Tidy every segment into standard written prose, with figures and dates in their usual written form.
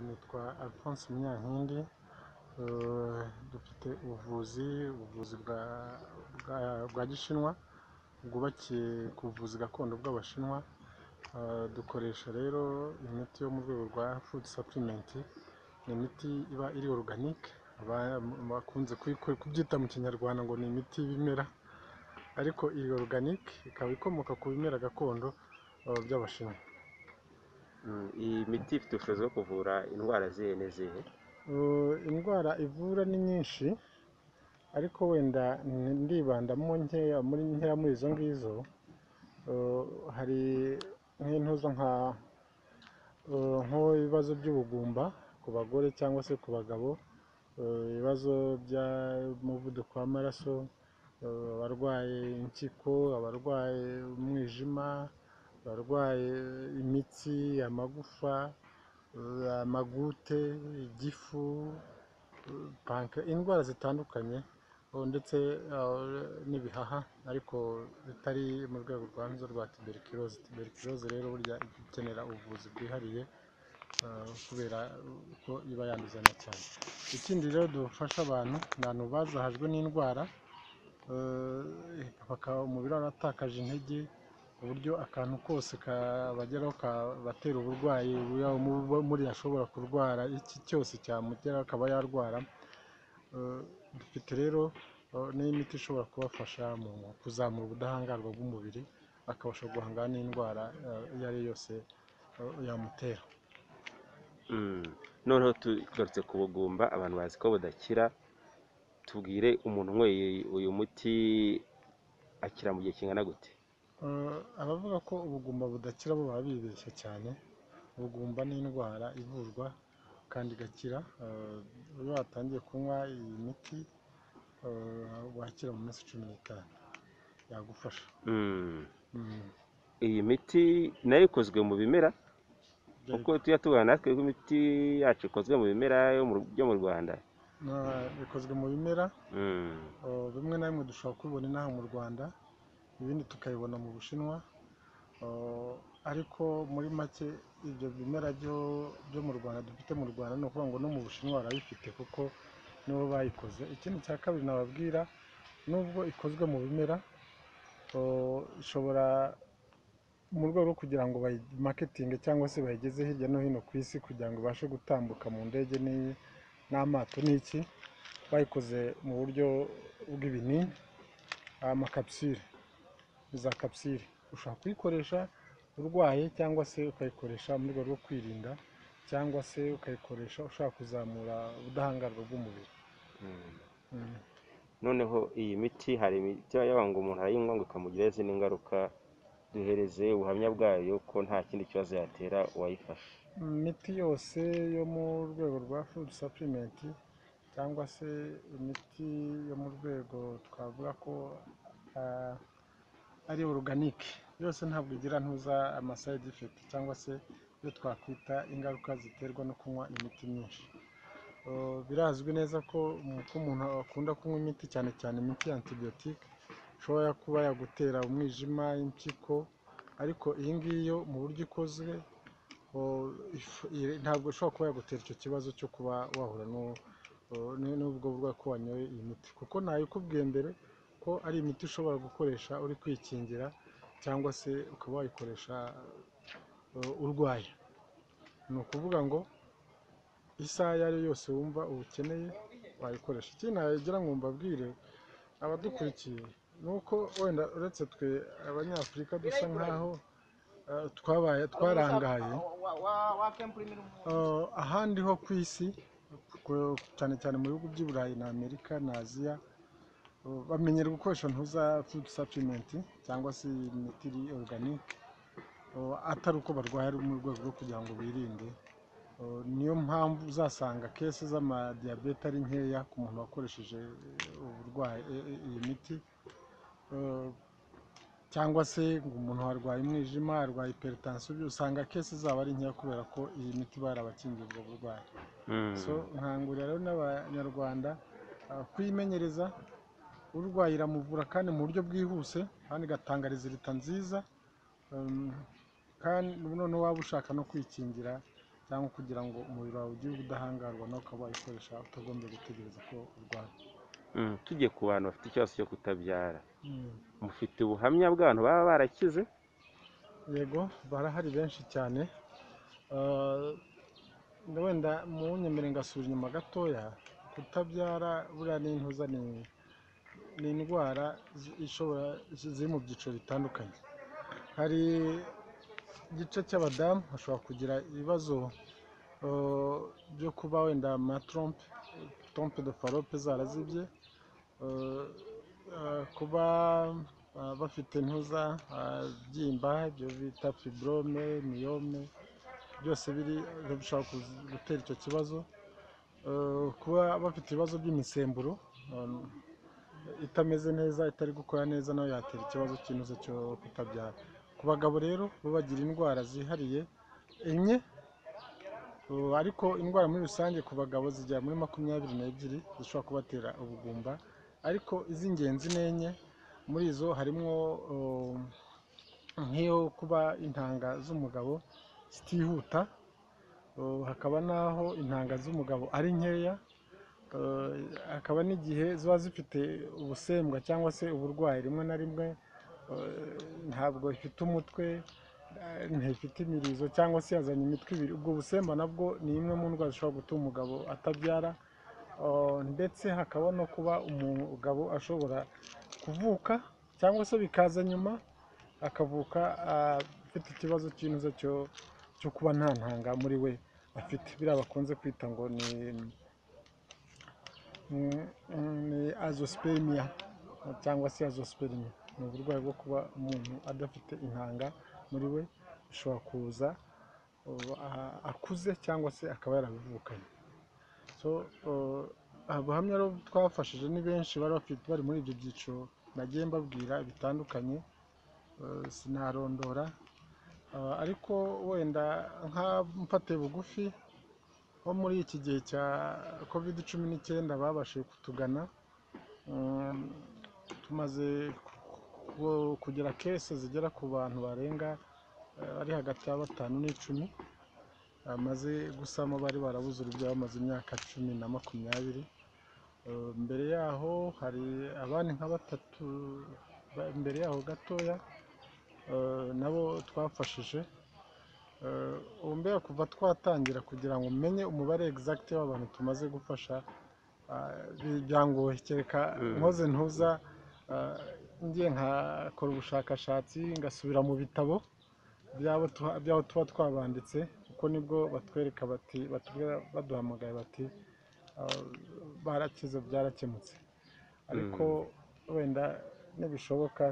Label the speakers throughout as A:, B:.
A: Nitwa Alphonse Munyankindi. Dufite ubuvuzi bwa gishinwa bwubakiye ku buvuzi gakondo bw'Abashinwa. Dukoresha rero imiti yo mu rwego rwa food supplement. Ni imiti iba iri organic, bakunze kubyita mu Kinyarwanda ngo ni imiti y'ibimera, ariko iri organic, ikaba ikomoka ku bimera gakondo by'Abashinwa.
B: Iyi miti ifite ubushobozi bwo kuvura indwara zihe n'izihe?
A: Indwara ivura ni nyinshi, ariko wenda ndibandamo nkeya muri nkeya muri izo ngizo. Hari nk'intuza nk'ibibazo by'ubugumba ku bagore cyangwa se ku bagabo, ibibazo by'umuvuduko w'amaraso, abarwaye impyiko, abarwaye umwijima, abarwaye imitsi, amagufa, amagute, igifu, indwara zitandukanye, ndetse n'ibihaha, ariko bitari mu rwego rwa rwa tuberculose. Tuberculose rero burya ikenera ubuvuzi bwihariye, kubera ko iba yanduzanya cyane. Ikindi rero dufasha abantu, ni abantu bazahajwe n'indwara, bakaba umubiri waratakaje intege, ku buryo akantu kose kabageraho kabatera uburwayi. Muri ashobora kurwara iki cyose cyamugeraho akaba yarwara. Dufite rero n'imiti ishobora kubafasha mu kuzamura ubudahangarwa bw'umubiri, akabasha guhangana n'indwara iyo ari yo yose yamutera.
B: Noneho tugarutse ku bugumba, abantu bazi ko budakira. Tubwire, umuntu unyweye uyu muti akira mu gihe kingana gute?
A: Abavuga ko ubugumba budakira bo baba bibeshya cyane. Ubugumba ni indwara ivurwa kandi igakira. Iyo watangiye kunywa iyi miti, wakira mu minsi 15, yagufasha.
B: Iyi miti nayo ikozwe mu bimera, kuko tujya tubona natwe ko imiti yacu ikozwe mu bimera byo mu Rwanda?
A: Bikozwe mu bimera. Bimwe na bimwe dushobora kubibona inaha mu Rwanda, ibindi tukabibona mu Bushinwa. Ariko muri make ibyo bimera byo mu Rwanda dufite mu Rwanda, ni ukuvuga ngo no mu Bushinwa barabifite, kuko nibo bayikoze. Ikindi cya kabiri nababwira, nubwo ikozwe mu bimera, ishobora mu rwego rwo kugira ngo bayimarketinge cyangwa se bayigeze hirya no hino ku isi, kugira ngo ibashe gutambuka mu ndege n'amato n'iki, bayikoze mu buryo bw'ibinini, amakapsule, za capsule. Ushobora kuyikoresha urwaye, cyangwa se ukayikoresha mu rwego rwo kwirinda, cyangwa se ukayikoresha ushaka kuzamura ubudahangarwa bw'umubiri.
B: Noneho iyi miti, hari imiti yaba ngo umuntu arayinywa ngo ikamugiraho izindi ngaruka. Duhereze ubuhamya bwayo ko nta kindi kibazo yatera uwayifashe.
A: Imiti yose yo mu rwego rwa food supplement, cyangwa se imiti yo mu rwego twavuga ko ari organic, yose ntabwo igira ntuza ama side effect, cyangwa se iyo twakwita ingaruka ziterwa no kunywa imiti myinshi. Birazwi neza ko umuntu akunda kunywa imiti, cyane cyane imiti ya antibiotique, ishobora kuba yagutera umwijima, impyiko, ariko iyi ngiyi yo mu buryo ikozwe, ntabwo ishobora kuba yagutera icyo kibazo cyo kuba wahura n'ubwo burwayi ko wanyoye iyi miti, kuko nayikubwiye mbere ko ari imiti ushobora gukoresha uri kwikingira, cyangwa se ukaba wayikoresha urwaye. Ni ukuvuga ngo isaha iyo ari yo yose wumva ubukeneye wayikoresha. Ikindi nagira ngo mbabwire abadukurikiye ni uko wenda uretse twe Abanyafurika dusa nkaho twabaye twarangaye, ahandi ho ku isi, cyane cyane mu bihugu by'i Burayi na Amerika na Aziya, bamenyera gukoresha ntuza food supplement cyangwa se imiti iri organic, atari uko barwaye, ari mu rwego rwo kugira ngo birinde. Niyo mpamvu uzasanga case z'amadiyabete ari nkeya ku muntu wakoresheje uburwayi iyi miti, cyangwa se ngo umuntu arwaye umwijima, arwaye hypertension, usanga case zabo ari nkeya kubera ko iyi miti barabakingiye ubwo burwayi. So nkangurira rero n'Abanyarwanda kuyimenyereza. Urwaye iramuvura kandi mu buryo bwihuse, kandi igatanga résultat nziza. Kandi noneho waba ushaka no kwikingira cyangwa cyangwa kugira ngo umubiri wawe ugire ubudahangarwa, nawe ukaba wayikoresha utagombye gutegereza ko urwara.
B: Tujye ku bantu bafite ikibazo cyo kutabyara, mufite ubuhamya bw'abantu baba barakize?
A: Yego, barahari benshi cyane. Wenda munyemere ngasubira inyuma gatoya. Kutabyara buriya ni intuza, ni indwara ishobora ziri mu byiciro bitandukanye. Hari igice cy'abadamu bashobora kugira ibibazo byo kuba wenda amatrompe, trompe de Fallope zarazibye, kuba bafite intuza byimba, ibyo bita fibrome, myome, byose biri bishobora gutera icyo kibazo. Kuba bafite ibibazo by'imisemburo itameze neza, itari gukora neza, nayo yatera ikibazo cy'intuza cyo kutabyara. Ku bagabo rero bo bagira indwara zihariye enye, ariko indwara muri rusange ku bagabo zigera muri 22 zishobora kubatera ubugumba, ariko iz'ingenzi ni enye. Muri izo harimo nk'iyo kuba intanga z'umugabo zitihuta, hakaba n'aho intanga z'umugabo ari nkeya, hakaba n'igihe ziba zifite ubusembwa cyangwa se uburwayi, rimwe na rimwe ntabwo ifite umutwe, ntifite imirizo cyangwa se yazanye imitwe ibiri. Ubwo busemba nabwo ni imwe mu ndwara zishobora gutuma umugabo atabyara. Ndetse hakaba no kuba umugabo ashobora kuvuka cyangwa se bikaza nyuma, akavuka afite ikibazo cy'intuza cyo kuba nta ntanga muri we afite, biriya bakunze kwita ngo ni azoospermia cyangwa se azoospermia. Ni uburwayi bwo kuba umuntu adafite intanga muri we, bishobora kuza akuze cyangwa se akaba yarabivukanye. So abahamya rero twafashije ni benshi bari bafite, bari muri ibyo byiciro nagiye mbabwira bitandukanye, sinarondora. Ariko wenda nka mfatiye bugufi nko muri iki gihe cya COVID-19 babashije kutugana, tumaze kugira case zigera ku bantu barenga bari hagati ya 5 n'10 bamaze gusama, bari barabuze urubyaro bamaze imyaka 10 na 20. Mbere yaho hari abandi nka batatu mbere yaho gatoya, nabo twafashije. Ubu mbega kuva twatangira, kugira ngo umenye umubare exact w'abantu tumaze gufasha, byangoye, kereka nkoze ntuza ngiye nkakora ubushakashatsi, ngasubira mu bitabo by'abo tuba twabanditse, kuko nibwo batwereka bati, batubwira baduhamagaye bati barakize, byarakemutse. Ariko wenda nibishoboka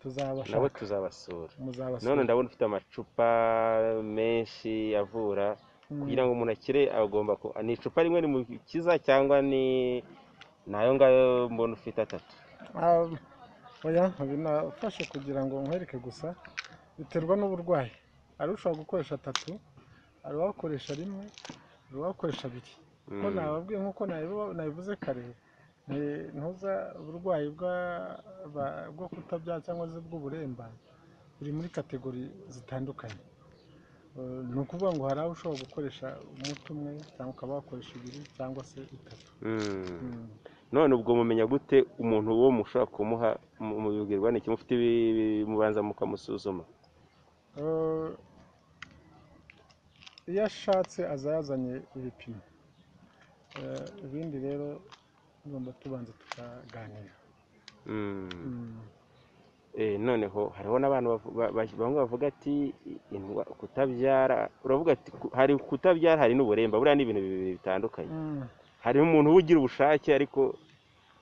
A: tuzabashaka.
B: Nabo tuzabasura.
A: Muzabasura.
B: None ndabona ufite amacupa menshi avura. Kugira ngo umuntu akire agomba ni icupa rimwe rimukiza cyangwa ni ayo ngayo mbona ufite atatu?
A: Oya, binafashe kugira ngo nkwereke gusa, biterwa n'uburwayi. Hari ushobora gukoresha atatu, hari uwakoresha rimwe, hari uwakoresha abiri. Kuko nababwiye nk'uko nabivuze kare, ntuza uburwayi bwo kutabyara cyangwa se bw'uburemba buri muri category zitandukanye. Ni ukuvuga ngo hari aho ushobora gukoresha umuti umwe, cyangwa ukaba wakoresha ibiri cyangwa se itatu.
B: None ubwo mumenya gute umuntu uwo mushobora kumuha? Mubibwirwa n'iki? Mufite mubanza mukamusuzuma?
A: Iyo ashatse aza yazanye ibipimo. Ibindi rero tugomba tubanza tukaganira.
B: Noneho hariho n'abantu bamwe bavuga ati kutabyara, uravuga ati hari kutabyara, hari n'uburemba, buriya ni ibintu bibiri bitandukanye. Hari umuntu uba ugira ubushake ariko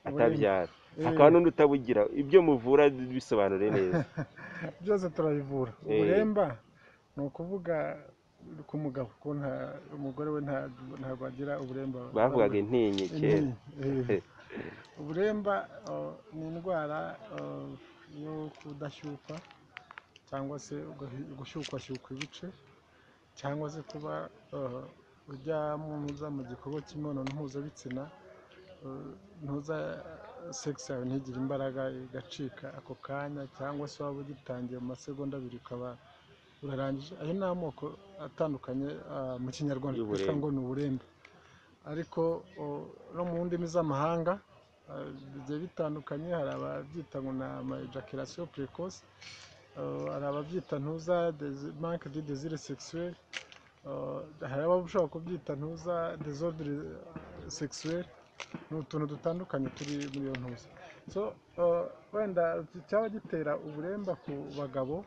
B: atabyara, hakaba n'undi utabugira. Ibyo muvura bisobanure neza.
A: Byose turabivura. Uburemba ni ukuvuga ku mugabo, ko umugore we ntabwo agira uburemba.
B: Bavugaga intinyi kera.
A: Intinyi. Uburemba ni indwara yo kudashyukwa cyangwa se gushyukwashyukwa ibice, cyangwa se kuba ujya mu gikorwa cy'imibonano mpuzabitsina, ntuza sex yawe ntigire imbaraga, igacika ako kanya, cyangwa se waba ugitangiye mu masegonda 2 ukaba urarangije. Ayo ni amoko atandukanye mu Kinyarwanda twita
B: Y'uburemba.
A: ngo ni uburemba, ariko no mu ndimi z'amahanga bigiye bitandukanye. Hari ababyita ngo ni ama ejaculation précoce, hari ababyita ntuza manque de désir sexuel, hari abashobora kubyita ntuza désordre sexuel. Ni utuntu dutandukanye turi muri iyo ntuza. So wenda cyaba gitera uburemba ku bagabo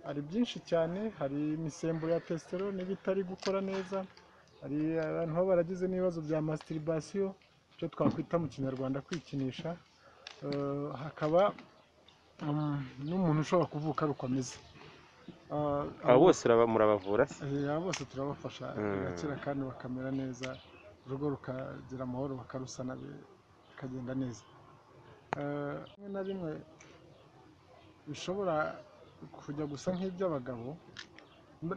A: hari byinshi cyane. Hari imisemburo ya testosterone iba itari gukora neza, hari abantu baba baragize n'ibibazo bya masturbation, icyo twakwita mu Kinyarwanda kwikinisha. Hakaba n'umuntu ushobora kuvuka ari uko ameze.
B: Abo bose murabavura se?
A: Abo bose turabafasha bagakira kandi bakamera neza, urugo rukagira amahoro, bakarusana bikagenda neza. Bimwe na bimwe bishobora kujya gusa nk'iby'abagabo,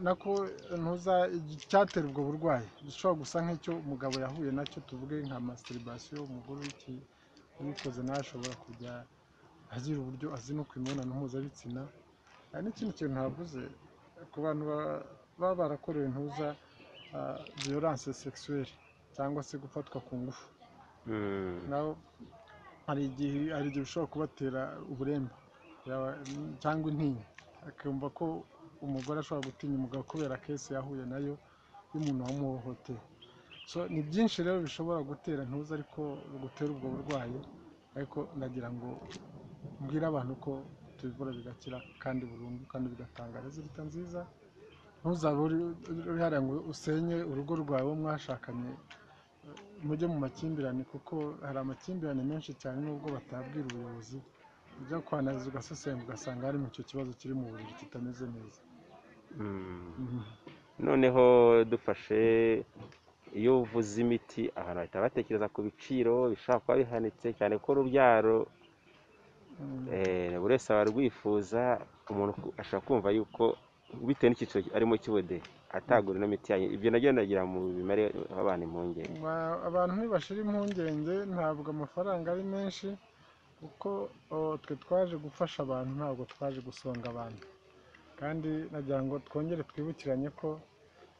A: nako ntuza icyatera ubwo burwayi gishobora gusa nk'icyo umugabo yahuye nacyo, tuvuge nka masturbation, umugore ubikoze nawe ashobora kujya agira uburyo azinukwa imibonano mpuzabitsina. Hari n'ikindi kintu ntavuze ku bantu baba barakorewe ntuza violence sexuelle cyangwa se gufatwa ku ngufu, naho hari igihe bishobora kubatera uburemba cyangwa intinya, akumva ko umugore ashobora gutinya umugabo kubera case yahuye nayo y'umuntu wamuhohoteye. So ni byinshi rero bishobora gutera ntuza, ariko gutera ubwo burwayi. Ariko ndagira ngo mbwire abantu ko tubivura bigakira kandi burundu, kandi bigatanga résultat nziza. Ntuzabe uri hariya ngo usenye urugo rwawe uwo mwashakanye, mujye mu makimbirane, kuko hari amakimbirane menshi cyane nubwo batabwira ubuyobozi. Ujya kwanalyza ugasesengura ugasanga harimo icyo kibazo kiri mu buriri kitameze neza.
B: Noneho dufashe, iyo uvuze imiti abantu bahita batekereza ku biciro bishobora kuba bihanitse cyane, ko urubyaro buri wese aba arwifuza. Umuntu ashobora kumva yuko bitewe n'icyiciro arimo cy'ubudehe atagura ino miti yanyu. Ibyo nabyo ndagira mu bimare abantu impungenge.
A: Abantu ntibashira impungenge, ntabwo amafaranga ari menshi, kuko twe twaje gufasha abantu, ntabwo twaje gusonga abantu. Kandi nagira ngo twongere twibukiranye ko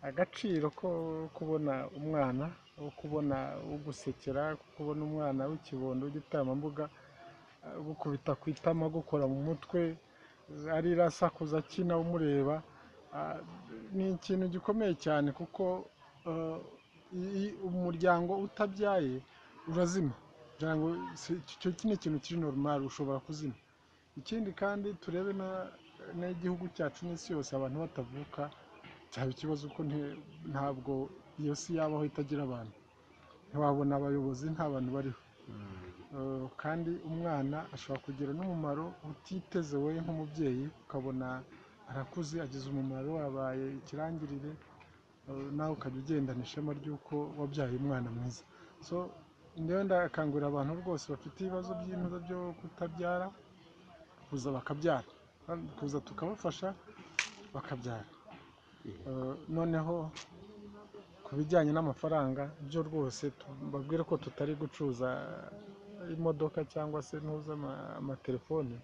A: agaciro ko kubona umwana, wo kubona ugusekera, kubona umwana w'ikibondo w'igitambambuga gukubita ku itama, gukora mu mutwe, arira, asakuza, akina umureba, ni ikintu gikomeye cyane, kuko umuryango utabyaye urazima. Kugira ngo icyo ni ikintu kiri normal, ushobora kuzima. Ikindi kandi turebe n'igihugu cyacu n'isi yose, abantu batavuka byaba ikibazo, kuko ntabwo iyo si yabaho itagira abantu. Ntiwabona abayobozi nta bantu bariho. Kandi umwana ashobora kugira n'umumaro utiteze wowe nk'umubyeyi, ukabona arakuze, agize umumaro, abaye ikirangirire, nawe ukajya ugendana ishema ry'uko wabyaye umwana mwiza. So njyewe ndakangurira abantu rwose bafite ibibazo by'intuza byo kutabyara kuza bakabyara, kuza tukabafasha bakabyara. Noneho ku bijyanye n'amafaranga byo rwose mbabwire ko tutari gucuruza imodoka cyangwa se ntuza amatelefone.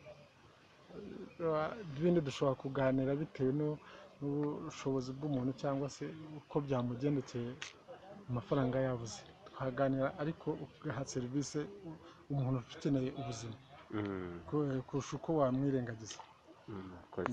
A: Ibindi dushobora kuganira bitewe n'ubushobozi bw'umuntu cyangwa se uko byamugendekeye, amafaranga yabuze twaganira, ariko ugaha serivisi umuntu ukeneye ubuzima kurusha uko wamwirengagiza.
B: Murakoze.